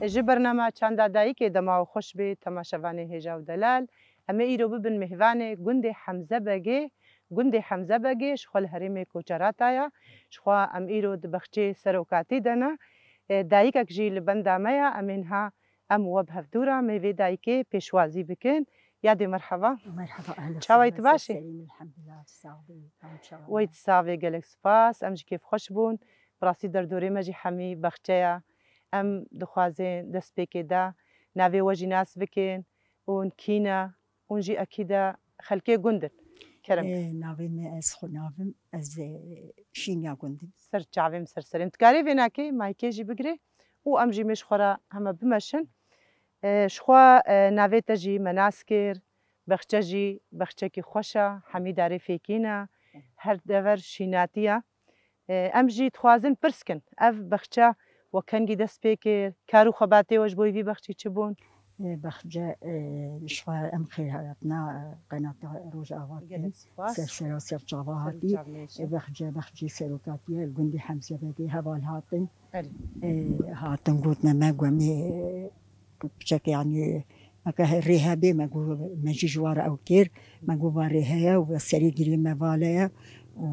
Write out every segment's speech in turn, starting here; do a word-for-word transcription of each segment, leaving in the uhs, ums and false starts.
Ji bernama Çanda Dayikê dema we xweş bê, temaşevanê hêja û delal. Em ê îro bibin mêvanê gundê Hemze Begê. Gundê Hemze Begê ji xwe li herêmê Koçerata ye. Ji xwe em îro di bexçê serokatî de ne. E, dayikek jî li benda me ye. Em ê niha em we bi hevdû re mêvê dayikê pêşwazî bikin. Yadê merheba. Merheba, ehlen. Çawa yî, tu baş î? Elhamdulillah, sax bî. Wey, tu sax bî, gelek spas. Em jî kêfxweş bûn. Bi rastî derdorê me jî hemî bexçe ye. Em dixwazin destpêkê de navê we jî nas bikin. Hûn kî ne? Hûn jî ekîde xelkê gund in. Kerem. Ê, navê me, ez xwe navim, ez, ê, Şînya gund im. Ser çavê min, ser serê min. Tu karê vê nakê, maykê jî bigirê û em jî mêj xwe re heme bimeşin. Ê, ji xwe, ê, navê te jî me nas kir, bexçe jî bexçekî xweş e, hemî darê fêkî ne, her dever şînatî ye. Ê, em jî dixwazin pirs kin, ev bexçe we kengî dest pê kir, kar û xebatê we ji bo vî bexçî çi bûn? Ê, bexçe, ê, ji xwe em xêr hatina, ê, qenata Rojava dikin. Gelek spas. Ser sera ser çava hatî. Ê, bexçe, bexçê serokatî ye, li gundê Hemze Begê heval hatin. Erê. Ê, hatin gotine me, gumê, ê, piçek, yanî, me ke rê hebê, me got, me jî ji wa re ew kir. Me got, va rê heye û serê girê me vale ye û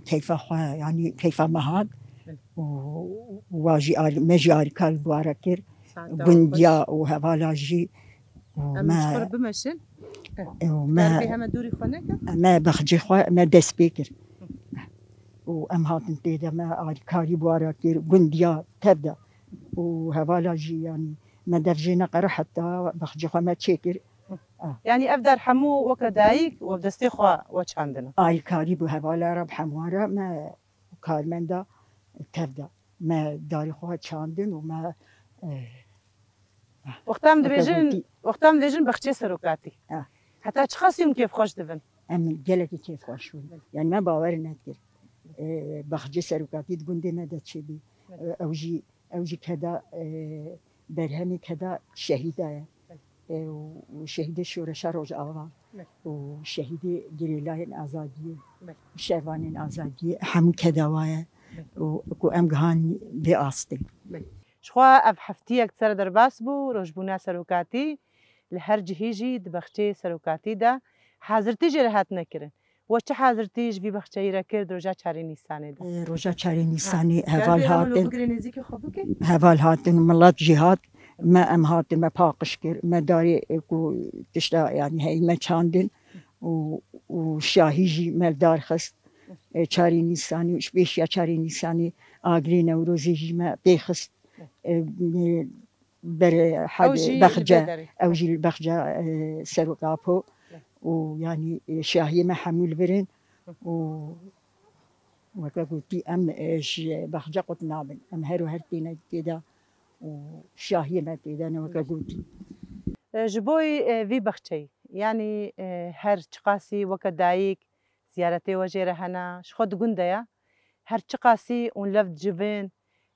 keyfa xwe, yanî keyfa me hat û wa jî alî, me jî alîkar bi wa re kir. Saeta xweş. Gundiya û hevala jî û Em me ji xwe re bimeşin. û me Darê heme dûrî xwe neke. me bexcê xwe me dest pê kir. Û em hatin tê de me alîkarî bi wa re kir, gundiya tev de. Û hevala jî, yanî me dev jê neqere heta bexcê xwe me çêkir. Ah. Yanî ev dar hemû weke dayik we bi destê xwe we çandine? Alîkarî bi hevala re, bi hemû re me karmenda tev de. Me darê xwe çandin û me, eh, Wexta em weke dibêjin, gotî. Wexta em dibêjin bexçê serokatî. Ah. Heta çiqasî hûn kêfxweş dibin? Em gelekî kêfxweş bûn. Yanî me bawer nedikir. Eh, bexçê serokatî di gundê me de çêbî. Eh, ew jî, ew jî keda, eh, berhemê keda şehîda ye. Eh, û şehîdê şoreşa Rojava û şehîdê girêlayên azadiyê, şervanên azadiyê, hemû keda wa ye û ku em gihanî vê astê. Ji xwe ev heftiyek ser derbas bû, rojbûna serokatî li her cihî jî di bexçeyê serokatî de hazirtî jê re hatine kirin. We çi hazirtî ji vî bexçeyî re kir di roja çarê Nîsanê de? Ê, roja çarê Nîsanê Ha, heval gel bê, em hatin. Bigirê nêzîkî xwe bike. Heval hatin, milet jî hat. Me em hatin, me paqij kir. Me darê, ê, ku tişta, yanî heyî me çandin û, û şahî jî me li dar xist. Ê, çarê Nîsanê û ji pêşiya çarê Nîsanê agirê Newrozê jî me pê xist. Ê, ê, ber Ew jî li bexce, bê derê. Ew jî li bexce, e, Serok Apo û yanî, e, şahiyê me hemû li vir in û weke gotî em, e, ji bexce qut nabin. Em her û her têne tê de û şahiyê me tê de ne weke gotî. E, ji bo, e, vî bexçeyî, yanî, e, her çiqasî weke dayik ziyaretê we jê re hene, ji xwe di gund de ye. Her çiqasî hûn lev dicivin,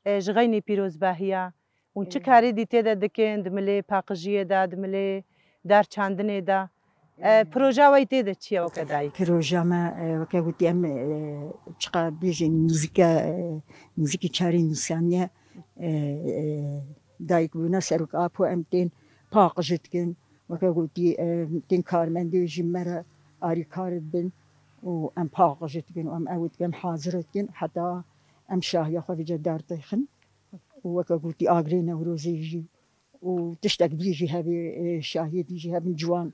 e, ji xeynî pîrozbahiya. Hûn çi Ê. karê dî tê de dikin, di milê paqijiyê de, di milê dar çandinê de? E, Ê. proja we yî tê de çi ye weke dayik? Proja me, e, weke gotî em, e, çiqa bêjin nîzike, e, nîzikî çarê Nîsanê, e, e, dayik bûna Serok Apo em tên paqij dikin. Weke gotî, e, tên karmendê ji me re arîkar dibin û em paqij dikin û em ew dikin, em hazir dikin. Heta em şahiya xwe vêca dar têxin. Û weke gotî agirê Newrozê jî û tiştek dî jî hebe, e, şahiyê dî jî hebin ciwan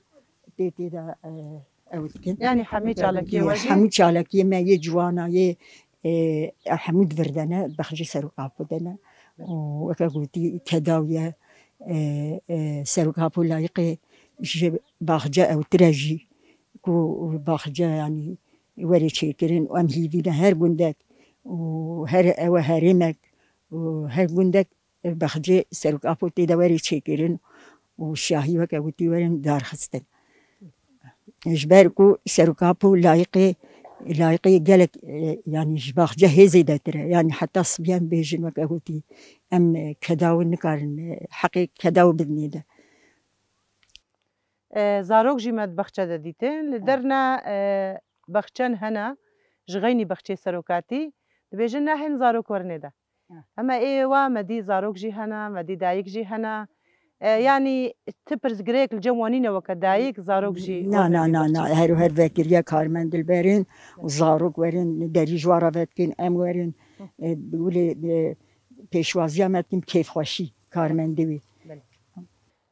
tê tê de, e, ew dikin. Yanî hemî Weke çalakiyê gotî, we jî? Hemî çalakiyê me yê ciwana yê, e, hemû di vir de ne, bexcê Serok Apo de ne. Û weke gotî kedaw ye, e, e, Serok Apo layiqê ji baxce ewtir e jî ku baxce, yanî, were çêkirin û em hîvî ne her gundek û her ewe herêmek û her gundek bexcê Serok Apo tê de were çêkirin û şahî weke gotî werin darxistin. Ji ber ku Serok Apo layiqê, layiqê gelek, e, yanî ji baxce hê zêdetir e. Yanî heta sibiyan bêjin weke gotî em, e, kedaw nikarin, e, heqê kedaw bidinê de. E, zarok jî me di bexçe de dîtin. Li derna, e, bexçen hene, ji xeynî bexçê serokatî, dibêjin nahên zarok werinê de. Heh. Hema ê wa me dî zarok jî hene, me dî dayik jî hene. E, Hı. yanî ti pirsgirêk li cem wan nîne weke dayik, zarok jî Na, weke na, na, na. Her û her vekiriye karmend dilberin û zarok werin, derî ji wa re vedkin, em werin. Hı. E, wile, e, pêşwaziya me dikin kêfxweşî karmendê wî. Belê.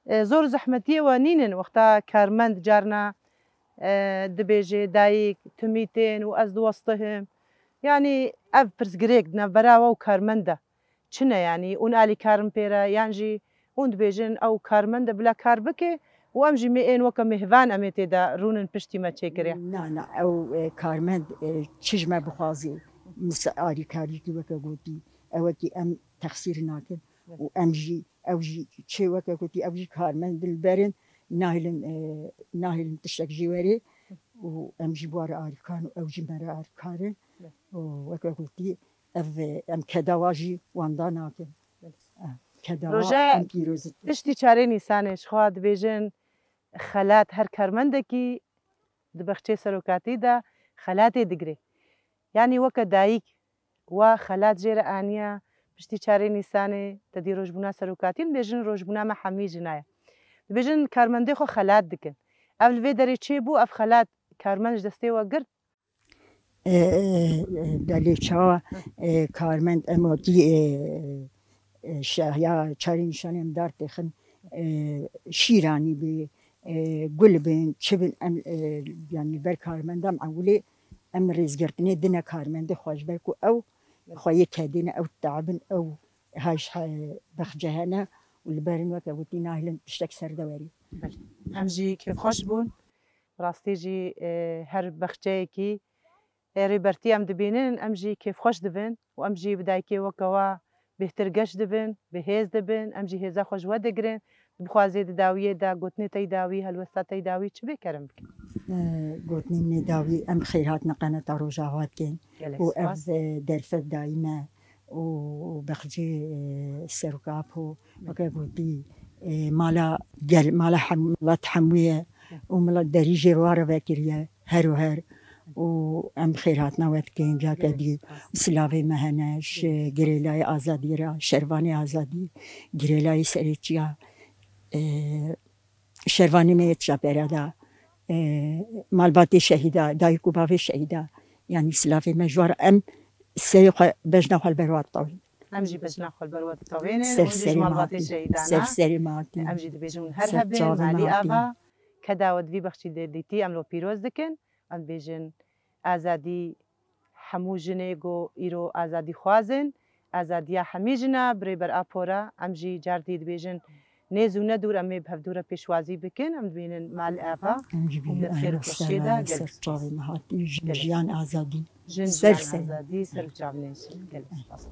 E, zor zehmetiyê we nînin wexta karmend carna, e, dibêje dayik, tu mîtên û ez diwestihim. Yanî ev pirsgirêk di navbera we û karmend de çi ne yanî? Hûn alîkar in pê re yan jî hûn dibêjin ew karmend e bila kar bike û em jî me ên weke mêhvan em ê tê de rûnin piştî me çêkiriye? Na, na, ew, e, karmend, e, çi ji me bixwazê, mis-, alîkarîkî weke gotî, ewekî em texsîr nakin û em jî, ew jî çi weke gotî, ew jî karmend dilberin, nahêlin, e, nahêlin tiştek jî werê û em jî bi wa re alîkar in û ew jî me re alîkar in û weke gotî, ev, e, em keda wa jî wenda nakin. Belê. Eh, keda wa Roje em pîroz dikin. Piştî çarê Nîsanê ji xwe dibêjin xelat her karmendekî di bexçê serokatî de xelatê digire. Yanî weke dayik wa xelat jê re aniye, piştî çarê Nîsanê te dî rojbûna serokatî, em dibêjin rojbûna me hemî jina ye. Dibêjin karmendê xwe xelat dikin. Ev li vê derê çêbû, ev xelat karmend ji destê we girt. E, e, e, belê çawa, e, karmend em wekî, e, e, şe-, ya çarê Nîsanê em dar têxin, e, şîranî bê, e, gul bin, çi bin, em, e, yanî ber karmenda em ewilê em rêzgirtinê dine karmendê xwe ji ber ku ew xweyê kedê ne, ew teab in, ew haj he-, bexçe hene û li ber in weke gotî nahêlin tiştek ser de werê. Belê. Em jî kêfxweş bûn. Rastî jî, e, her bexçeyekî, e, rêbertî em dibînin, em jî kêfxweş dibin û em jî bi dayikê weke wa bêhtir geş dibin, bi hêz dibin, em jî hêza xwe ji we digirin. Dibixwazê di dawiyê de gotinê te yî dawî, helwesta te yî dawî çi bê kerem bike? E, gotinê min ê dawî, em xêrhatina qeneta Rojava dikin Gelek û ev, spas. e, derfet dayî me û, û bexçê, e, Serok Apo, weke gotî, e, mala gel-, mala hem-, milet hemû ye û milet derî jê re wa re vekiriye her û her û em xêrhatina we dikin cake dî. Silavê me hene ji Girêlayê Azadiyê re, Şervanê Azadî, Girêlayê Serê Çiya, e, Şervanê me yê Çaperada, e, malbatê şehîda, dayik û bavê şehîda, yanî silavê me ji wan re em serê xwe, bejna xwe li ber wan ditewînin. Em jî bejna xwe li ber we ditewînin. Ser Hûn jî ji serê me malbatê hatî. Şehîdan Ser e. serê me hatî. Em jî dibêjin hûn her Ser hebin, çavê me Malî hatî. Ava, keda we di vî bexçî de dîtî, em li we pîroz dikin. Em dibêjin azadî hemû jinê ku îro azadî xwaz in, azadiya hemî jina bi Rêber Apo re. Em jî cardî dibêjin nêz û ne dûr em ê bi hevdû re pêşwazî bikin. Em dibînin Malî Ava. Em jî Hûn bînin di xêr û Aynen xweşiyê de Sera, gelek ser spas. çavê me hatî, jin Gelek jiyan azadî. Jin Ser jiyan ser. azadî, ser û çavnên jin. Gelek spas.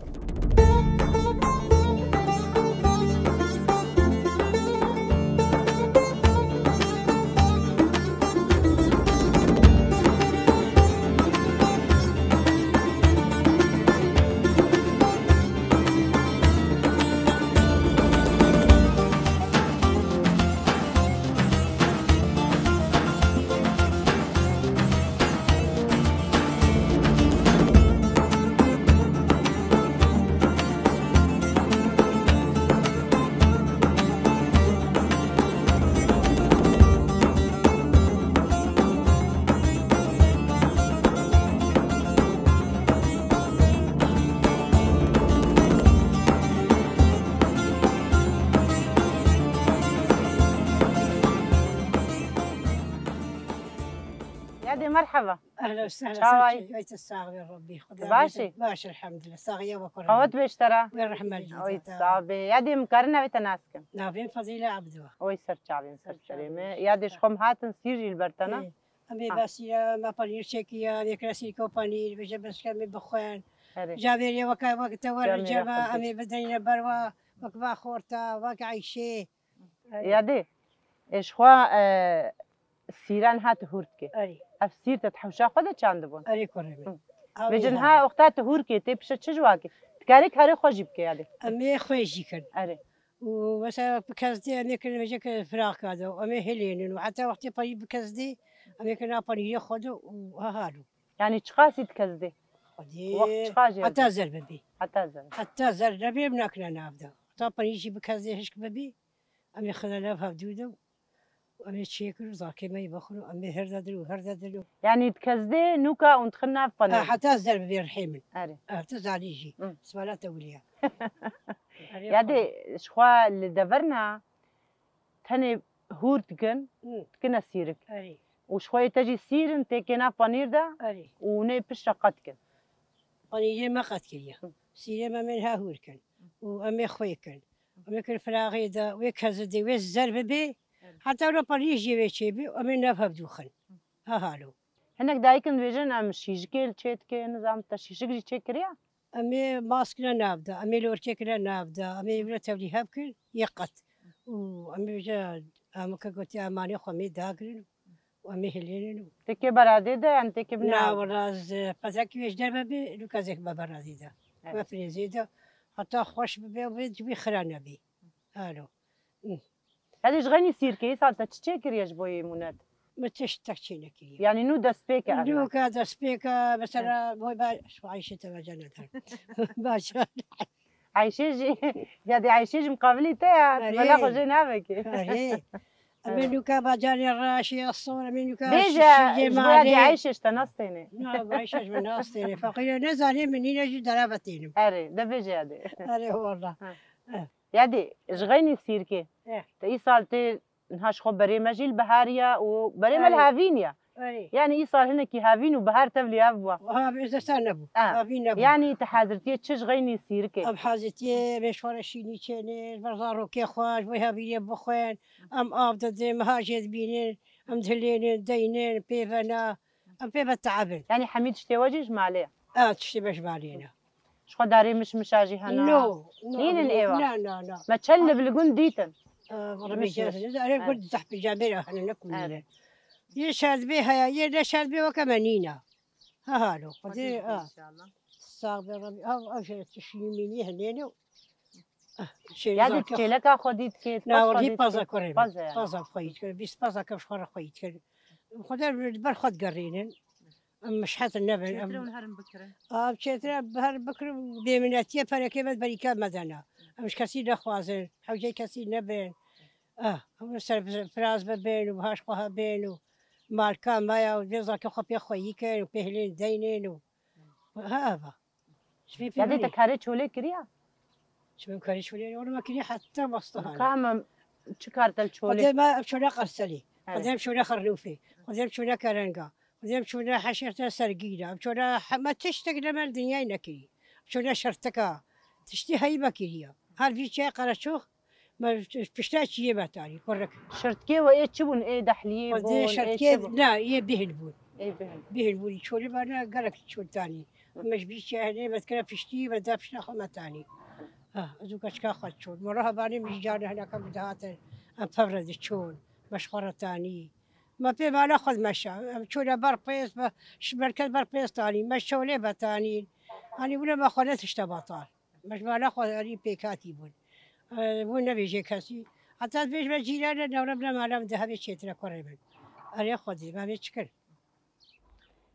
Yadê, merheba. Ehlen we sehlen. Çawa yî? Ay, tu sax be Rabbî. Xuda Tu baş bête. î? Baş, elhamdülillah. Saxiye ve kurê. Qewet bêştera. Ve rahmet Oy, dîta. sabe. Yadê, em karin navê te nas kim? Navê min Fazîle Abdi wa. Oy, ser çavên, ser Ser serê çavên. me. Yadê, ji xwe em hatin, sîr jî li ber te ne? Ê, em ê Ha. basî ya, me panîr çekiya, em ê kira sîrko panîr, bêje bes ke em ê bixwen. Erê. Cavêrê weke, weke te wer Cem cema, xwe em ê bideyne ber wa, wek va xorta, wek Eyşê. Erê. Yadê, e, ji xwe, e, sîran hat hûr dike. Erê. Ev sîr te di hewşa xwe de çandibûn? Erê, kurê min. Hı. Avê Vêcin ha. ha, wexta tu hûr ke, tê pişe çi ji wa ke? Dikarê karê xwe jî bike yadê. Em ê xwe jî kin. Erê. Û mesela bi kes dê em ê kin vêce ke firaq kado. Em ê hilênin û heta wextê parî bi kes dê, em ê kin a panîrê xwe de û ha halo. Yanî çiqasî di kes dê? Wexta çiqa jê Heta zer bibî. Heta zer. Heta zer nebî, em nakine nav de. Heta penî jî bi kesê hişk bibî, em ê xine nav hevdû de û em ê çêkir û zarkê me yê bixwin û em ê her de din û her de din û Yanî di kesdê nûka û dixin nav panîr. Heta zer bibî rihê min. Erê. Ah, tu zanî jî. Hı. Sibala te wiliya. Erê Yadê, xwe ji xwe li deverna tenê hûr dikin, Hı. dikine sîrik. Erê. Û ji xwe yê te jî sîr in, têkê nav panîr de Erê. û nê piştre qet dikin. Panîrê me qet kiriye. Hı. Sîrê me bên ha hûr kin. Û em ê xwê kin. Em ê kin firaxê de, wê kezidê, wê zer bibê. Erê. Heta wilo panîr jê wê çêbî, em ê nav hevdû xin. Ha halo. Hinek dayikin dibêjin, em şîjikê li çê dike, nizam te şîjik jî çê kiriye? Em ê mask ne nav de, em ê lorkek ne nav de, em ê wilo tevlî hev kir, yê qet. Û em ê vêje, em ke gotiye, emanê xwe em ê dagirin û em ê hilênin û Têkê beradê de, yan têkê bi Na, nav de? Wela ez, e, pezekî wê ji derve bê, lûk ez ê be beradê de. Evet. Be firêzê de. Heta xweş bibe û bê cibî xira nebî. Alo. Hı. Hadi ji xeynî sîrkê, îsal te çi çêkiriye ji bo yê mûnet? Min tiştek çê nekiriye. Yanî nû destpêk e ev ne? Nûka destpêk e, mesela, boy ba, şu Ayşe te veca neder. Baş. Ayşe jî, ya de Ayşe jî muqabilî te ya, Erê. Bela xwe jê navekê. Erê. Em ê Erê. nûka bacanê reşê ya sor, em ê nûka Bêje, şişê ji bo ya de malê. Ayşe ji te nas têne. Na, Ayşe ji min nas têne. Feqîre nezanê, min nîne jî dereve tênim. Erê, de bêje ya de. Erê, wala. Ha. Eh. Yadê, ji xeynî sîrkê. Eh. Te îsal tê niha ji xwe berê me jî li bihariya û berê me li Erê. havîn ya. Erê. Yanî îsal hinekî havîn û bihar tevlî hev bû. Ha, bi desta nebû. Ah. Havîn nebû. Yanî te hazirtiye çi ji xeynî sîrkê? Ev hazirtiye, em ê ji xwe re şînî çênê, ji ber zarokê xwe, ji bo havînê bixwên. Em av didin, em ha jê dibînin, em dihilênin, deynin, pê ve ne. Em pê ve teebin. Yanî hemî tiştê we jî ji malê ye? Evet, tiştê me ji malê ne. Ji xwe darê mişmişa jî hene? No, no, Nînin no, êva? Na, na, na. Me çend li bi li gund dîtin? Ee, valla Mişmiş. Erê Evet. gund zehf pijamê re hene, ne ku Erê. nîne. Yê şerdbê heye, yê ne şerdbê weke me nîne. Ha, halo, Xwedê, Xwedê ha. inşallah. Sağ be Rabbi. Ev, ev şey, tişî mînî hene ne. Ah, şey, Ya de zaka. çêleka xwe dît ki, Na, paza wallahî dît paza ki. Kurê min. Paza yani. Paza xwe yît kir. Bîst paza kevş xwe re xwe yît kir. Xwedê li ber xwe digerînin. Em mişhet nebin. Em Çêtir hûn herin bikirin. Av çêtir her bikirin, bêminetiye perekê me berîka me dana. Em ji kesî nexwazin. Hewceyê kesî nebin. Ah, em ser firaz bibin û bihaş xwe hebin û malka me ya û vê zaka xwe pê xwe yî kin û pê hilên deynin û ha eva. Ji vê pê Ya de binê. te karê çolê kiriya? Ji min karê çolê, oğlum, me kiriye heta wasta hane. Ka me çi kar te li çolê? Xwedê me ev çole qerselî. Evet. Xwedê em çole xerlûfê. Xwedê em çole kerenga. Xwedê em çole heşê te sergîra. Em çole heme tiştek ne me li dinyayê nekirî. Em çole şertika. Tiştî heyî me kiriye. Her vî çiyê qereçox, me pişta çiyê me tanî, kurik. Şirtkê we ê çi bûn? Ê dehliyê Xwedê bûn, ê şirtkê, çi bûn? Na, yê bihil bûn. Ê bihil. Bihil bûn. Çolî me ne gelek çol tanî. Me ji bî çiyê hene me dikire piştî, me da pişta xwe me tanî. Ha, ez û keçika xwe çol. Me re hevalê min jî carê hineka ku dihatin. Em pev re diçûn. Me ji xwe re tanî. Me pê mala xwe dimeşa. Em çûne ber pêz, me ji merkez ber pêz tanî. Me şolê vetanîn. Anî wile me xwe ne tişte betal. Me ji mala xwe erî pêkhatî bûn. Eee, bû nebêjê kesî. Heta dibêj me cîrane, newre bine mala min dihevê çêtire kurê min. Erê Xwedê, me vê çi kir?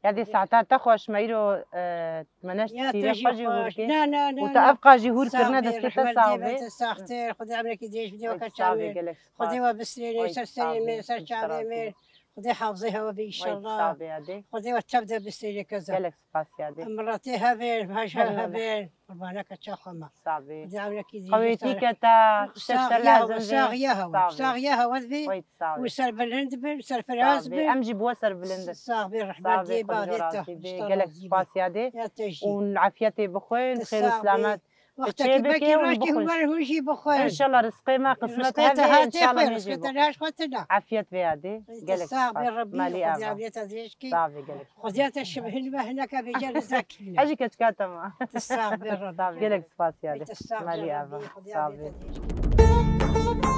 Ya dê saeta te xweş, me îro, eee, me neşt Ya sîrê te jî xwe jî hûr xweş. kê. Na, na, na, Û te na. ev qa jî hûr Sax kirine bê, destê te rehmet sax bê, bê. te saxtir. Xwedê emrekî dirêj bidê Ay, weke sax bê, çavê. gelek spas. Xwedê we bistirêne, Ay, ser serê sax bê, me, ser çavê me. Xwedê hafizê hewe bê Ay, inşallah. sax bê ya dê. Xwedê we tev de bistirêne keza. Gelek spas ya dê. Em miletê hevên, haj Helal. hevên. Qurbaneke çaxa me. Sax bê. Xwedê emrekî dirêj Qewêtî sar- ke te, tiştek Sax te ya lazim hewe, bê. sax ya hewe. Sax bê. Sax ya hewe bê. Ay, sax bê. Û serbilind bin, serfiraz Sax bê. bin. Em jî bi we serbilind in. Sax bê, Sax rehmet bê, bê, Xwedê bavê razî te, bê. Xwedê Gelek razî bê. spas ya dê. Ya te jî. Û afiyetê bixwin, Te xêr û sax bê. selamet. Wextekî çê bikê bekî û raştî bixwin. hûn werin, hûn jî bixwin. Înşallah rizqê me qismet Rizqê te hebe, hatê înşallah xwe, rizqê te laş xwe tine. Afiyet vê ya dê. Te Gelek sax bê spas. Rebî, Malî Xwedê ava. aviyeta dirêj kî. Sax bê, gelek spas. Xwedê te şibhin ve hineke bêje rizek kîne. Ez jî keçika te ma. Te sax bê Rebî. Sax bê, gelek spas ya dê. Te sax bê Malî Rebî, ava. Xwedê Sax bê. aviyeta dirêj kî.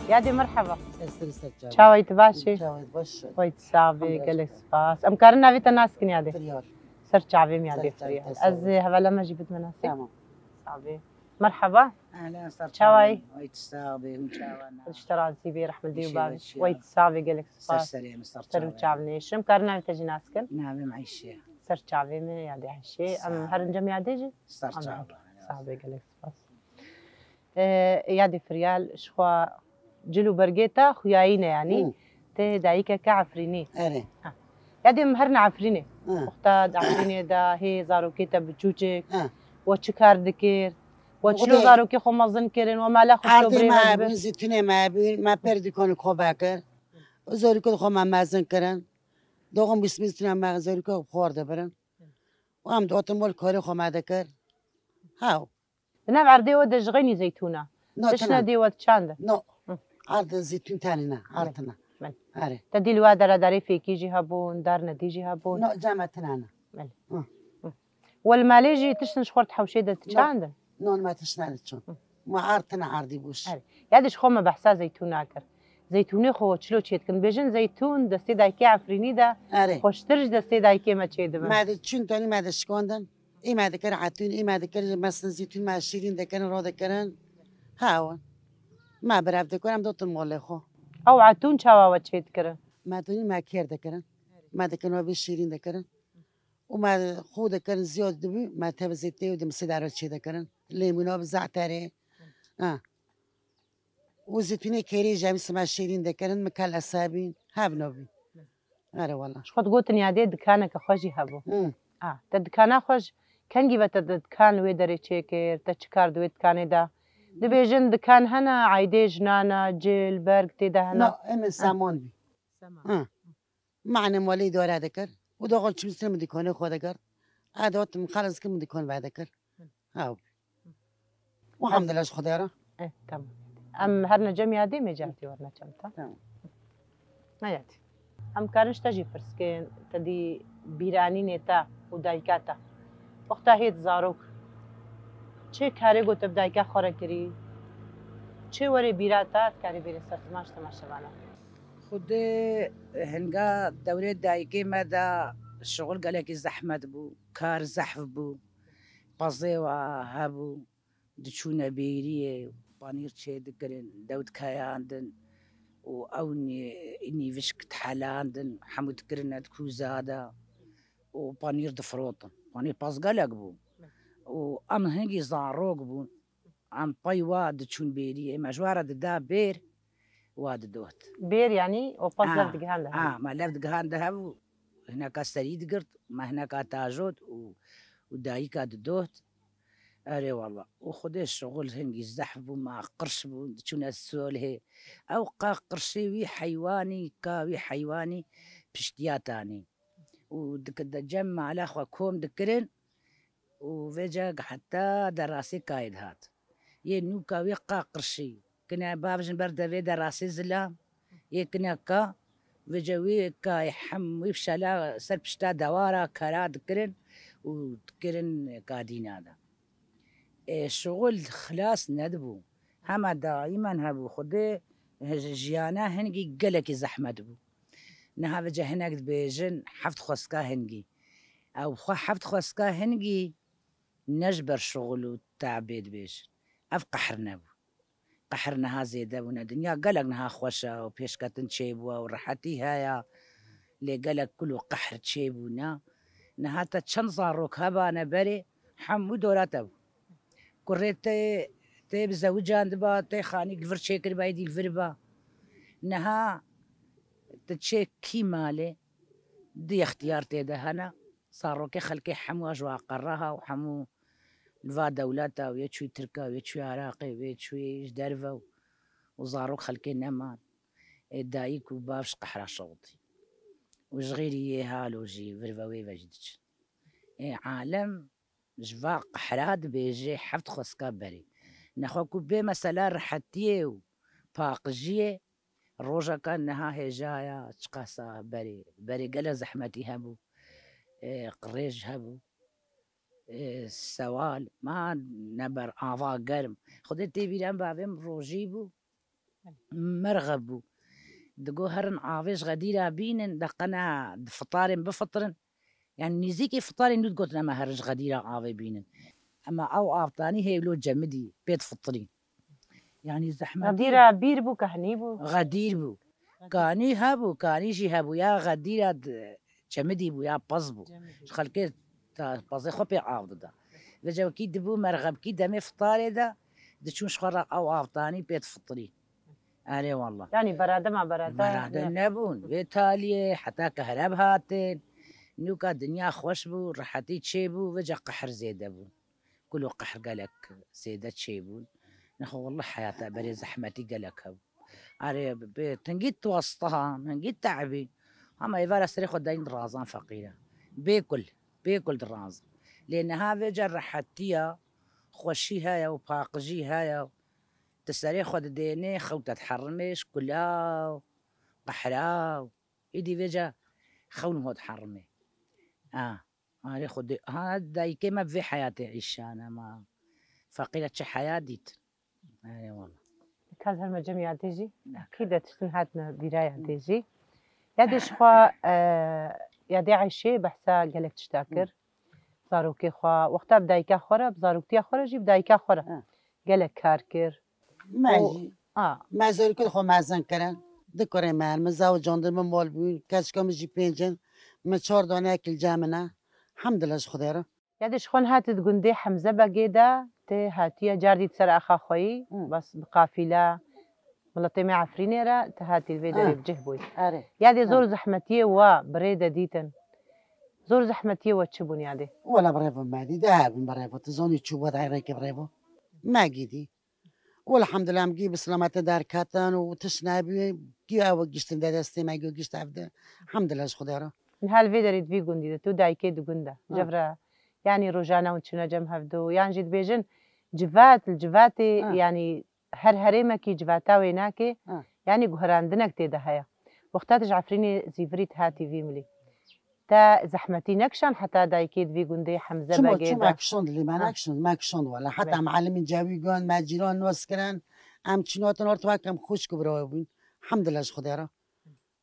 Yadê, merheba. Ez seri ser çavê. Çawayî, tu baş î? Çawê baş. Wey tu sax bê, Hamdolsun. Gelek spas. Em karin navê te nas kin, Yadê? Firyal. Ser çavê min, Yadê, Ser çavê, Firyal. teşekkür. Ez, e, hevala me jî bidime nasî. Tamam. Sax bê. Merheba. Ehlen, ser Çawayî? Wey tu sax bê, hûn çawa ne? Ji te razî bê, rehmetî û Bişê bavê. ve çiya. Wey tu sax bê, Gelek Ser spas. serê min, ser Ser û çavê. çav nêşim. Karin navê te jî nas kin? Navê min Eyşe. Ser çavê min, Yadê Eyşe. Em Sax her bê. incem Yadê jî? Ser Amin. çava. Sax bê, Gelek spas. E, Yadê Firyal, ji xwe cil û bergê te xuyayî ne, yanî Hı. te dayikeke Efrînî. Erê. Yadê em herin Efrînê. Hı. Wexta di Efrînê de hê zarokê te biçûçik, Hı. we çi kar dikir? We çilo Xwedê zarokê xwe mezin kirin, we mala xwe Erdê sobrê me me dibir? bûn, zîtûnê me bûn, me pir dîkonê xwe vekir. Zarokê xwe me mezin kirin. Doxum bîst zîtûna me zarokê xwe xwar dibirin. Û em dihatin mol karê xwe me dikir. Haw. Di nav erdê we de ji xeynî zeytûna. No, Tişt tine. Nedê we çandin? No. Hı. Erd zîtûn tenê ne, erd tine. Belê. Erê. Te dî li we dere darê fêkî jî hebûn, dar nedî jî hebûn. No, cem me tine ne. Belê. Hı. Wel malê jî tiştin ji xwe hewşê de tu No. çandin? No, me tişt ne diçin. Hı. Me erd tine erdî bûş. Erê. Yadê ji xwe me behsa zeytûna kir. Zeytûnê xwe çilo çêdikin. Bêjin zeytûn destê dayikê Efrînî de Erê. xweştir ji destê dayikê me çêdibin. Me diçûn tenî me dişkandin. Ê me dikir etûn, ê me dikir mesin zîtûn me şîrîn dikirin, ro dikirin. Hawa. Me birev dikirin, em dotin molê xwe. Ew etûn çawa we çêdikirin? Me tenî me kêr dikirin. Me dikirin we vê şîrîn dikirin. Û me xwe dikirin ziyad dibû, me tev zêtê û dimsê dere çê dikirin. Lêmûna bi ze'terê. Ha. Û zîtûnê kêrê jî em sima şêrîn dikirin, mikel esebîn, hevno bî. Erê wala. Ji xwe digotin Yadê dikaneke xwe jî hebû. Hı. A, te dikana xwe ji kengî ve te di dikan wê derê çêkir, te çi kar di wê dikanê de? Dibêjin dikan hene, aydê jinan e, cil, berg tê de hene. No, em ê saman bî. Hı. Mane molê îdare dikir. Û doxon çimîstir min dîkonê xwe dikir. A dot min xelas kir min dîkon vedikir. Haw. Elhamdulillah ji Xwedê re. Eh, tamam. Em her necem Yadê mêcartî werine çem ta. Tamam. Hayatî. Em karin ji te jî pirs kin, te dî bîranînê te û dayika te. Wexta hêt zarok. Çi karê got te bi dayika xwe re kirî? Çi werê bîra te, dikarî bêrî ser ziman ji temaşevana? Xwedê hinga dewrê dayikê me de şixul gelekî zehmet bû, kar zehf bû, pezê wa hebû, diçûne bêriyê, panîr çê dikirin, dew dikeyandin û ew nî-, nîvişk dihelandin, hemû dikirine di kûza de û panîr difirotin. Panîr pez gelek bû û em hingî zarok bûn. Em pey wa diçûn bêriyê, me ji wa re dida bêr, wa didoht. Bêr yanî o pas lev Ah, digihande. Ah, me lev digihande hev û hineka serî digirt, me hineka tajot û, û dayika didoht. Erê wala. Û xwedê şixul hingî zehf bû, me qirş bûn, diçûne solhê. Ew qa qirşê wî heywanî, ka wî heywanî piştiya tanî. Û dikide cem mala xwe kom dikirin, û vêca heta derasê kayê dihat. Yê nûka wê qa qirşî. Kine bavjin ber devê derasê zilam. Yê kine ka, vêca wê kayê hem wê fişela ser pişta dewara kara dikirin û dikirin kadîna de. E, şixul xilas nedibû. Hema daîmen hebû. Xwedê jiyana hingî gelekî zehmet bû. Niha vêca hinek dibêjin heft xweska hingî. Ew xwe heft xweska hingî ne ji ber şixul û te'bê dibêjin. Ev qehr nebû. Qehr niha zêde bûne. Dinya gelek niha xweş e û pêşketin çêbûye û rehetî heye. Lê gelek kul û qehr çêbûne. Niha te çend zarok hebane berê, hemû dora te bû. Kurê te tê bi zewican diba, tê xanîk li vir çêkiriba, êdî li vir ba. Niha tu çê kî malê, di extiyar tê de hene. Zarokê xelkê hemû ji wa qereha û hemû li va dewleta û yê çûyî Tirka û yê çûyî Iraqê û yê çûyî ji derve û, û zarok xelkê neman. Ê dayik û bav ji qehra şewitî. Û ji xêrî yê halo jî vir ve wê ve jî diçin. Ê alem ji va qehra dibêje heft xweska berê. Nexwe ku bê mesela rehetiyê û paqijiyê, rojeka niha hêjaya çiqasa berê. Berê gele zehmetî hebû. Ê, qirêj hebû. Ê, sewal, ma neber ava germ. Xwedê tê bîra em bavê min rojî bû. Merxeb bû. Digo herin avê ji Xedîra bînin, de qena di fitarên bifitirin. Yani nêzîkî fitarên nû digotin ema herin ji Xedîra avê bînin. Ema ew avtanî hêvlo cemidî pê difitirîn. Yani zehmetî Xedîra bîr bû, kehnî bû? Xedîr bû. Xedîr. Kanî hebû, kanî jî hebû. Ya Xedîra di-, cemidî bû, ya pez bû. Cemidî. Ji xelkê ta pezê xwe pê av dida. Vêca wekî dibû merxebkî demê fitarê de, diçûn ji xwe re ew avtanî pê difitirî. Erê wallah. Yani beradema berada Berade ne- nebûn. Vê taliyê heta kehreb hatin. Nûka dinya xweş bû, rehetî çêbû, vêca qehr zêde bû. Kulo qehr gelek zêde çêbûn. Nexwe wallah heyata berê zehmetî gelek hebû. Erê bi tingî tu westiha, tingî te'bî. Hema êvara serê xwe dayîn dirazan feqîre. Bê kul, bê kul dirazan. Lê niha vêca rehetiya, xweşî heye û paqijî heye. Tu serê xwe didênê, xew te diherimê, ji kula û qehra û êdî vêca xewn ho diherimê. A, arê xwe dê, ha, dayikê me vê heyatê îşane ma. Feqîre çi heyat dît. Erê wala. Kaz herme cem yadê jî. Akî de tiştin hatine bîra yadê jî. Yadê ji xwe, e, yadê Eyşê behsa gelek tişta kir. Zarokê xwe, wexta bi dayika xwe re, bi zaroktiya xwe re jî bi dayika xwe re Ha. gelek kar kir. Me Û- jî, A. me zarokê xwe mezin kirin. Du kurê me hene, min zaw û candê min mal bûn, keçika min jî pênc in. Min çar dane ekil cem min e. Hemdillah ji Xwedê re. Yadê ji xwe hate di gundê Hemze Begê de, tê hatiye cardî di ser axa xweyî, Hı. bes bi qafîle, miletê me Efrînê re, tê hatî li vê derê Hı. bi cih bûyî. Erê. Yadê zor Hı. zehmetiyê we bi rê de dîtin. Zor zehmetiyê we çi bûn yadê? Wala bi rê ve me dî, de hebin bi rê ve. Tu zanî çû we dayê rêkê bi rê ve. Me gîdî. Welhamdulillah, em gî bi selametê derketin û tişt nebî, gî ew giştin de destê me, gî gişt ev de. Hemdulillah ji Xwedê re. Niha li vê derê di vî gundî de, tu dayikê di gund de. Ha. Cevra, yanî rojane hûn çûne cem hevdu, yan jî dibêjin civat, li civatê, Ha. yanî her herêmekî civata wênakê, Ha. yanî guherandinek tê de heye. Wexta tu ji Efrînê zîvirî tu hatî vî milî. Te zehmetî nekişand heta dayikê di vî gundê Hemze Çima, Begê çima de? kişand lê me Ha. nekişand, me kişand wala. Heta Be. me elimîn cewî gund, me cîran nas kirin. Em çînotin ort wek em xwişk û bira bûn. Hemdillah ji Xwedê re.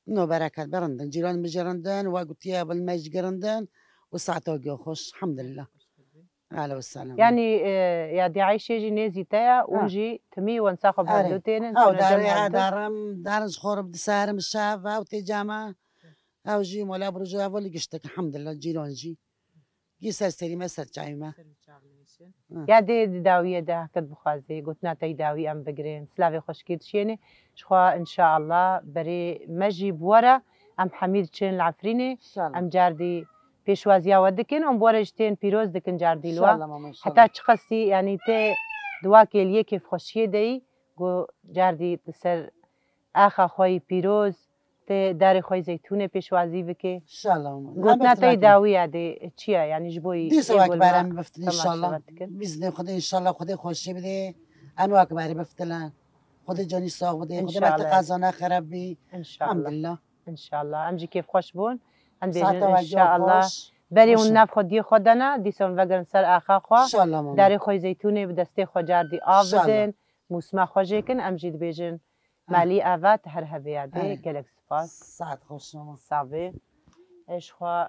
No bereket berindin. Cîran min jî rindin, we gotiye bil me jî girindin. Û saeta giya xweş. Hemdillah. Ehlen ve sehlen. Yanî, e, ya Dîayşê jî nêzî te ya, û Ha. jî timî wensa xwe Erê. berdû tênin, Ew çûne cem darê, hevdu. darim, darin ji xwe re bi diserim şev, ew tê cema. Ew jî mola bi roja evo li giştek, elhamdulillah, cîran jî. Gî ser serî me, ser çavî me. Ser û çav nêşin. Hı. Ya dê di dawiyê de heket bixwazê, gotina te yî dawî em bigirên. Silavê xweşikê dişênê. Ji xwe, înşaallah, berê me jî bi we re em hemî diçin li Efrînê. Înşallah. Em cardî pêşwaziya we dikin, em bi we re jî tên pîroz dikin cardî li we. Înşallah, mama, înşallah. Heta çiqasî, yanî tê di wa kêliyê kêfxweşiyê de yî, ku cardî li ser axa xwe yî pîroz, tê darê xwe yî zeytûnê pêşwazî bike. Înşallah, mama. Gotina te yî dawî ya dê çi ye? Yanî ji bo yî Dîsa ê wek gol berem me biftin, înşallah. temaşe dikin. Biznê Xwedê, înşallah, Xwedê xweşê bidê. Em wek berê biftilen. Xwedê canî sax bidê. Xwedê me te Înşallah. qeza nexereb bî. Înşallah. Elhamdulillah. Înşallah. Em jî kêfxweş bûn. Em Saeta bêjin we giya înşallah. xweş. Berê Xweş hûn e. nav xwe diyê xwe dana, dîsa hûn vegerin ser axa xwe. Înşallah, mama. Darê xwe yî zeytûnê bi destê xwe cardî av Înşallah. bidin. Mûsima xwe jê kin, em jî dibêjin. Ah. Malî ava, tu her hevê ya dê. Erê. Gelek spas. Saet xweş, mama. Sabê. Ê ji xwe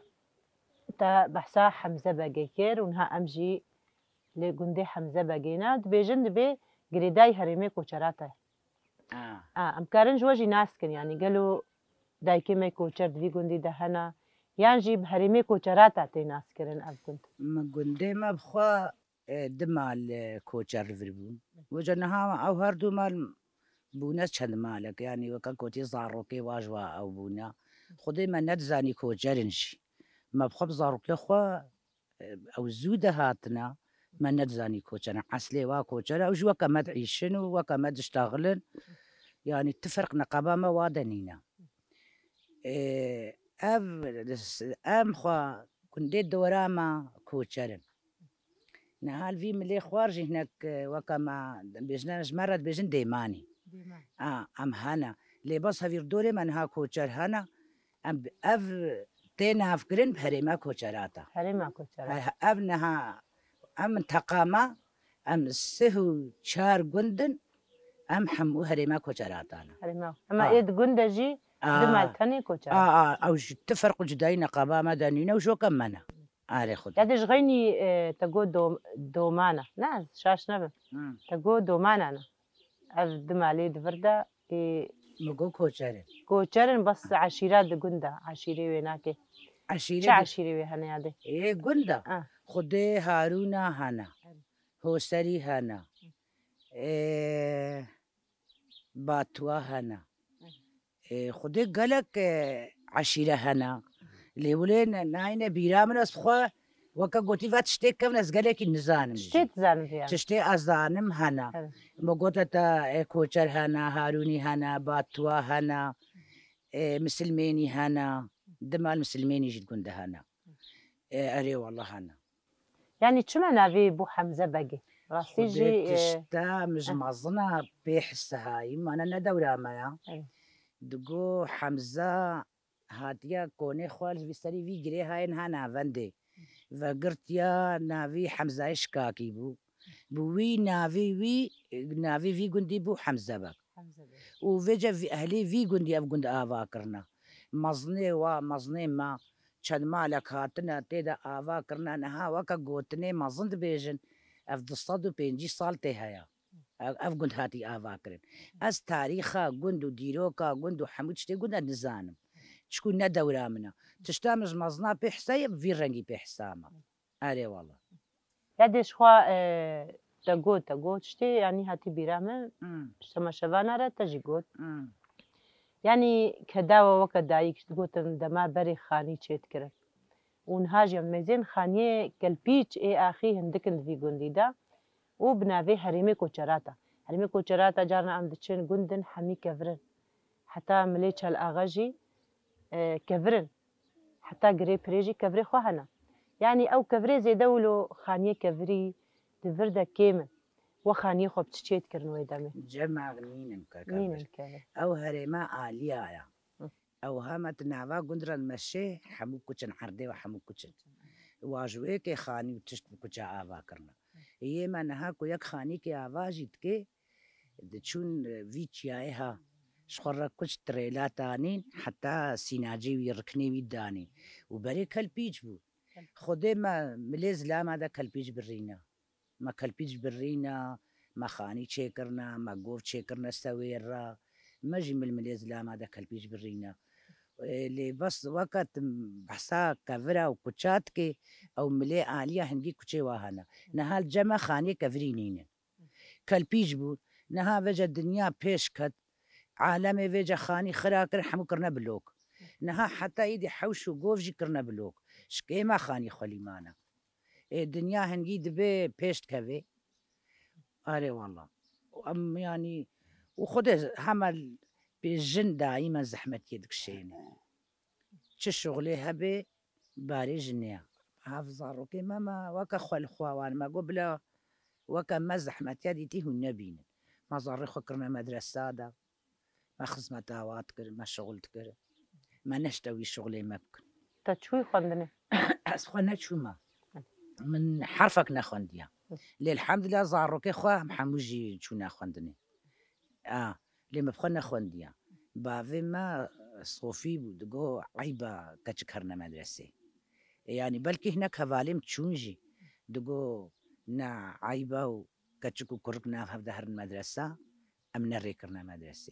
te behsa Hemze Begê kir û niha em jî li gundê Hemze Begê ne. Dibêjin dibê girêdayî herêmê koçera te. Ah. Ah, em karin ji we jî nas kin, yanî gelo dayikê me koçer di vî gundî de hene, yan jî bi herêmê koçera te tê naskirin ev gund? Min gundê me bi xwe, e, du mal, e, koçer li vir bûn. Wêca niha ew her du mal bûne çend malek, yanî weke kotî zarokê wa ji wa ew bûne. Xwedê me nedizanî koçer in jî. Me bi xwe bi zarokê xwe ew zû de hatine, me nedizanî koçer in. Eslê wa koçer e, ew jî weke me diîşin û weke me diştexilin. Yanî tu ferq neqeba me wa de nîne. Ê, ev, em xwe gundê dora me koçer in. Niha li vî milê xwar jî hinek, e, weke me bêjine, ji me re dibêjin dêmanî. Dêman. A, em hene. Lê bes hevîr dorê me niha koçer hene. Em, ev tê navkirin bi herêma koçerata. Herêma koçera. He, he, ev niha, em minteqa me, em sih û çar gund in, Em hemû herêma Koçeratan e. Herêma. Hema Ha. ê di gund de jî Ha. di mal tenê Koçerat. Ha, ha, ew ji ti ferq û cudayî neqaba me de nîne û joka me ne. Arê Xwedê. Ya de ji xeynî, e, te got dom-, domana. Ne, şaş nebim. Hmm. Te got domana ne. Ev di malê di vir de, ê, Mi got Koçer in. Koçer in, bes eşîra di gund de, eşîrê wê nake. Eşîrê Çi di eşîrê wê hene ya de? Ê, gund de. Ah. Xwedê Harûna hene. Evet. Hoserî hene. Ê, Batuwa hene. Ê, Xwedê gelek, e, eşîre hene. Lê wile ne-, nayne bîra min ez xwe weke gotî ve tiştê kevin ez gelekî nizanim jî. Tiştê dizanim vê ya. Tiştê ez zanim hene. Evet. Me gote te, e, Koçer hene, Harûnî hene, Batuwa hene, e, Misilmênî hene. Di mal Misilmênî jî di gund de hene. E, erê wela hene. Yanî çima navê bû Hemze Begê? Rastî jî, Xwedê e, tişta min ji eh. mezina pê hissehayî, mane ne dewra me ya. Evet. Digo Hemze hatiye konê xwe li vî serî vî girê hayên ha navendê. Vegirtiya navî Hemzayê Şikakî bû. Bi wî navî wî, navî vî gundî bû Hemze Beg. Hemze Beg. Û vêce vî, ehlê vî gundî ev gund ava kirine. Mezinê wa, mezinê me, çend malek hatine, tê de ava kirine, niha weke gotinê mezin dibêjin, ev du sed û pêncî sal tê heye. Ev, ev gund hatî ava kirin. Ez tarîxa gund û dîroka gund û hemû tiştê gund e nizanim. Çikû ne dewra min e. Tişta min ji mezina pê hisa ye, bi vî rengî pê hisa me. Erê wala. Ya dê ji xwe, e, te got, te got tiştê, yanî hatî bîra min, Hmm. ji temaşevana re te jî got. Hmm. Yanî kedawa weke dayik digotin dema berê xanî çêdikirin. Û niha jî em mêzên xaniyê Kelpîç ê axî hindik in di vî gundî de û bi navê Herêmê Koçerata. Herêmê Koçerata carna em diçin gundin hemî kevir in. Heta Milê Çal Axa jî, e, kevir in. Heta Girê Pirê jî kevirê xwe hene. Yanî ew kevirê zêde wilo xaniyê kevirî di vir de kêm in. We xaniyê xwe bi çi çêdikirin wê demê? Cema nînin keke Nînin vir. kevir. Ew herêma aliya ya. Hı. Ew hema tu nava gund re meşê, hemû kuçin erdê ve hemû kuçin. Wa ji wê kê xanî û tişt bi kuça ava kirine. Yê me niha ku yek xanîkê ava jî dikê, diçûn, e, vî çiyayê ha. Ji xwe re kuç tirêla tanîn, heta sînacê wî, riknê wî danîn. Û berê kelpîç bû. Xwedê me milê zilama de kelpîç birîne. Me kelpîç birîne, me xanî çêkirine, me gov çêkirine sewêr re. Me jî milmilê zilama de kelpîç birîne. Ê, lê bes weke tu behsa kevira û kuça dikê, ew milê aliya hingî kuçê wa hene. Niha li cem me xaniyê kevirî nînin. Kelpîç bû. Niha vêce dinya pêş ket. Alemê vêce xanî xira kir, hemû kirine bilok. Niha heta îdî hewş û gov jî kirine bilok. Ji kê me xanî xwelî mane. Ê, dinya hingî dibê pêş dikevê. Arê wala. Û em, yanî, û Xwedê hema pê jin daîmen zehmetiyê dikişêne. Çi şixulê hebe, barê jinê ye. Ev zarokê me, me weke xwe li xwe wan, me got bila weke me zehmetiya dîtî hûn nebînin. Me zarê xwe kirine medresa de. Me xizmeta wa dikir, me şixul dikir. Me neşte wî şixulê me bikin. Te çûyî xwendinê? Ez xwe neçûme. Min herfek nexwendiye. Lê elhamdulillah zarokê xwe em hemû jî çûne xwendinê. A, lê me bi xwe nexwendiye. Bavê me sofî bû, digo eyb e keçik herine medresê. E, yanî belkî hinek hevalê min çûn jî. Digo ne eyb e û keçik û kurik nav hev de herin medresa. Em nerê kirine medresê.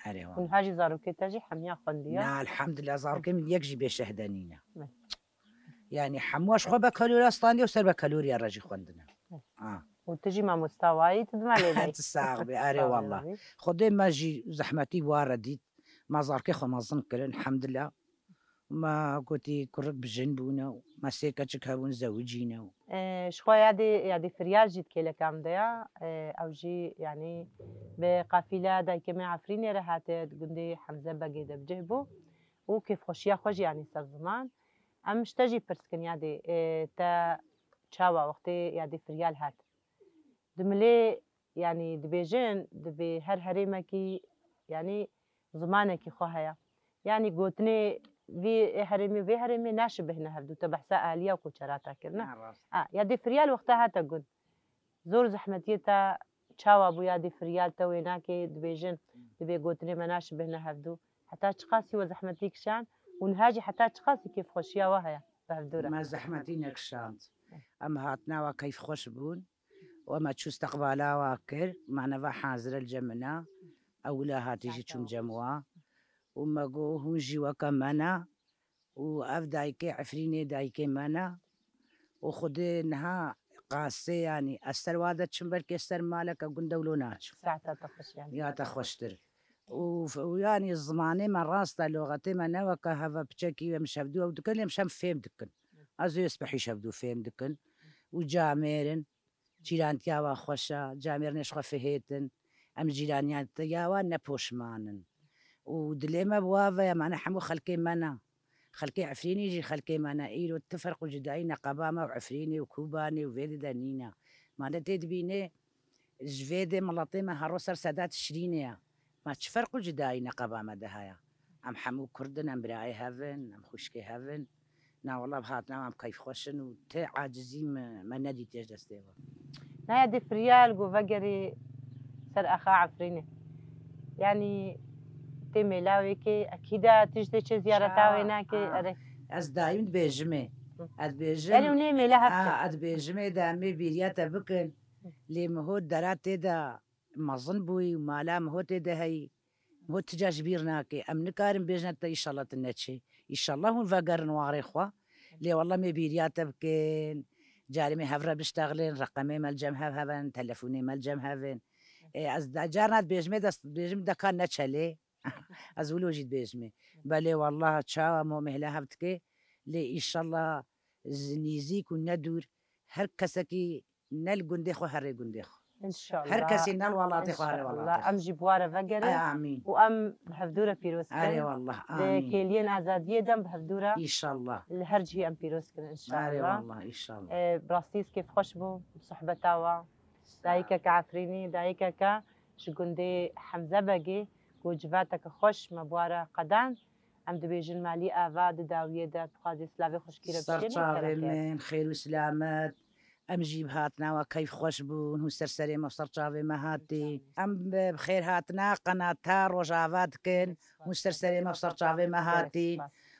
Erê wan. Hûn ha jî zarokê te jî hemiya xwendiya? Na, elhamdulillah, zarokê min yek jî bê şehde nîne. Me. Yanî hemû ji xwe bekaloriya standiye û ser bekaloriya re jî xwendine. Me. Ha. Û tu jî mamosta wayî, tu dima lê dayî. Tu sax bî, erê Sax wala. bî. Xwedê me jî zehmetî wa re dît. Me zarokê xwe mezin kirin, elhamdulillah. Me gotî kurik bi jin bûne û me sê keçik hebûn zewicîne û. E, ji xwe yadê, yadê Firyal jî di kêleka min de ya. E, ew jî, yanî, bi qafîla dayikê me Efrînê re hate, di gundê Hemze Begê de bi cih bû û kêfxweşiya xwe jî, yanî, ser ziman. Em ji te jî pirs kin yadê, e, te çawa wextê yadê Firyal hat? Di milê, yanî dibêjin, dibê her herêmekî, yanî zimanekî xwe heye. Yanî gotinê vî herêmê, vê herêmê naşibihne hevdû. Te behsa aliya û koçerata kirine. Ha, rast. Ha, yadê Firyal wexta hate gund. Zor zehmetiyê te Çawa bû ya dî firyal te wê nake, dibêjin, dibê gotinê me naşibihne hevdû. Heta çiqasî we zehmetî kişand û niha jî heta çiqasî kêfxweşiya we heye bi hevdû re? Me zehmetî nekişand. Em hatine we keyfxweş bûn û me çû isteqbala we kir. Me neva hazir e li cem min e. Ewila hatî jî çûm cem we û me got, hûn jî weke me ne. Û ev dayikê Efrînê dayikê me ne. Û Xwedê niha qasê, yanî ez ser wa de çim, belkê ser maleke gund de wilo naçim. Saeta te xweş yanî. Ya te xweştir. Û f-, û yanî zimanê me rast e, loxetê me ne weke heve piçekî em ji hevdû ew dikin, lê em ji hem fêm dikin. Ez ê spehî ji hevdû fêm dikin. Û camêr in. Cîrantiya wan xweş e, camêrnê ji xwe fihêtin. Em cîraniya wan ne poşman in. Û dilê me bi wa ve ye, mane hemû xelkê me ne. Xelkê Efrînî jî xelkê me ne. Îro ti ferq û cudayî neqeba me û Efrînê û Kobanê û vê di de nîne. Mane tê dibînê ji vê dê miletê me hero ser seda Tişrînê ye. Ma çi ferq û cudayî neqeba me de heye? Em hemû Kurd in, em birayê hev in, em xwişkê hev in. Na wela bi hatina em keyfxweş in û ti acizî me, me nedîtiye ji destê we. Naya dê firyal ku vegerî ser axa Efrînê. Yanî tê mêla wê kê, ekîda tiştê çê ziyareta wê nake, erê. Ez dayîm dibêjimê. Hı. Ez dibêjim. Yanî hûn ê mêla hev kin. A, ez dibêjimê de em ê bîriya te bikin. Hı. Lê miho dera tê de mezin bûyî û mala miho tê de heyî. Miho ti ca ji bîr nake. Em nikarin bêjine te, îşallah tu neçê. Îşallah hûn vegerin warê xwe. Lê wela me bîriya te bikin. Carê me hev re biştexlin, reqemê me li cem hev hev in, telefonê me li cem hev in. Ê, ez de carna dibêjimê dest, dibêjim deka neçe lê. Ez wilo jî dibêjimê. Belê wela çawa mo mêhla hev dike. Lê îşallah z-, nîzîk û ne dûr her kesekî ne li gundê xwe, herê gundê xwe. Înşallah. Her kesê ne li welatê xwe, herê welatê xwe. Înşallah. Em jî bi wa re vegerin. Ay, amîn. Û em bi hevdû re pîroz kin. Erê wallah, amîn. Di kêliyên azadiyê de em bi hevdû re. Înşallah. Li her cihê em pîroz kin, înşallah. Erê wallah, înşallah. Ee, bi rastî kêfxweş bû sohbeta we. Sağ ol. Dayikeke Efrînî, dayikeke ji gundê Hemze Begê, ku civateke xweş me bi wa re qedand. Em dibêjin malî ava di dawiyê de, dixwazê silavê xweşkî re bişênê. Ser çavê min, xêr û silamet. Em jî bi hatina we keyf xweş bûn. Hûn ser serê me û ser çavê me hatî. Em bi, bi xêr hatina qenata Rojava dikin. Hûn ser serê me û ser çavê me hatî.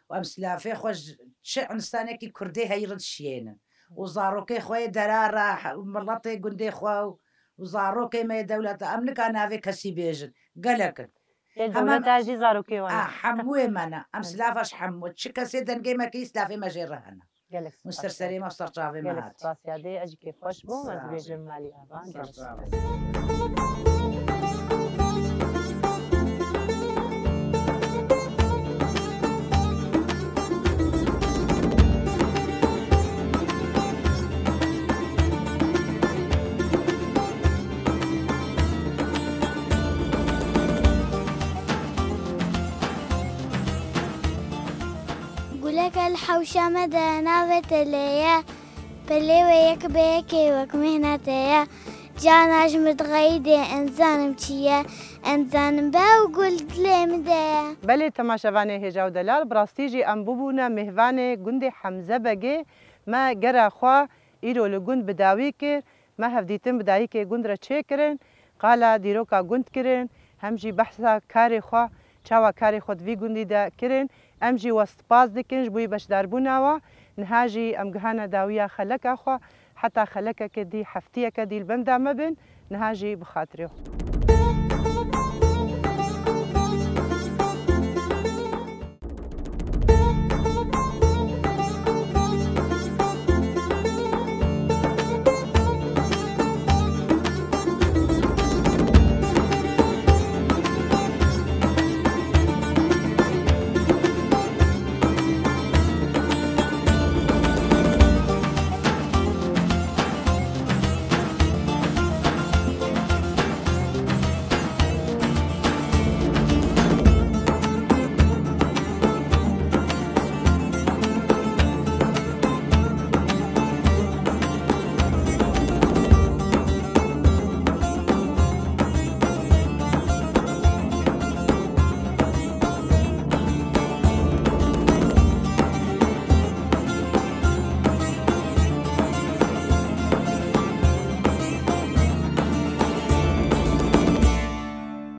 Û em silafê xwe ji çi însanekî Kurdê heyî rind şiyênin. Û zarokê xwe yê dera re, he-, û miletê gundê xwe û, û zarokê me yê dewleta, em nika navê kesî bêjin. Gelek in. Lê dewleta jî zarokê wan e. A, hemûyê me ne. Em silafa ji hemû. Çi kesê dengê me kî, silafê me jê re hene. Gelek spas. Hûn ser serê me û ser çavê me hatî. Gelek spas yadê, ez jî kêfxweş bûm, ez dibêjim malî ava. Gelek spas. Guleke li hewşa me de navê te lê ye. Pelê wê yek bi yekê wek mehna te ye. Cana ji min dixeyî dê, ez nizanim çi ye. Ez nizanim be ew gul dilê min de ye. Belê temaşevanê hêja û delal, bi rastî jî em bibûne mêvanê gundê Hemze Begê. Me gera xwe îro li gund bi dawî kir. Me hevdîtin bi dayikê gund re çêkirin, qala dîroka gund kirin, hem jî behsa karê xwe, çawa karê xwe di vî gundî de kirin. Em jî we spas dikin ji bo wî beşdarbûna we. Niha jî em gihane dawiya xeleka xwe, heta xelekeke dî, heftiyeke dî li benda me bin, niha jî bi xatirê xwe.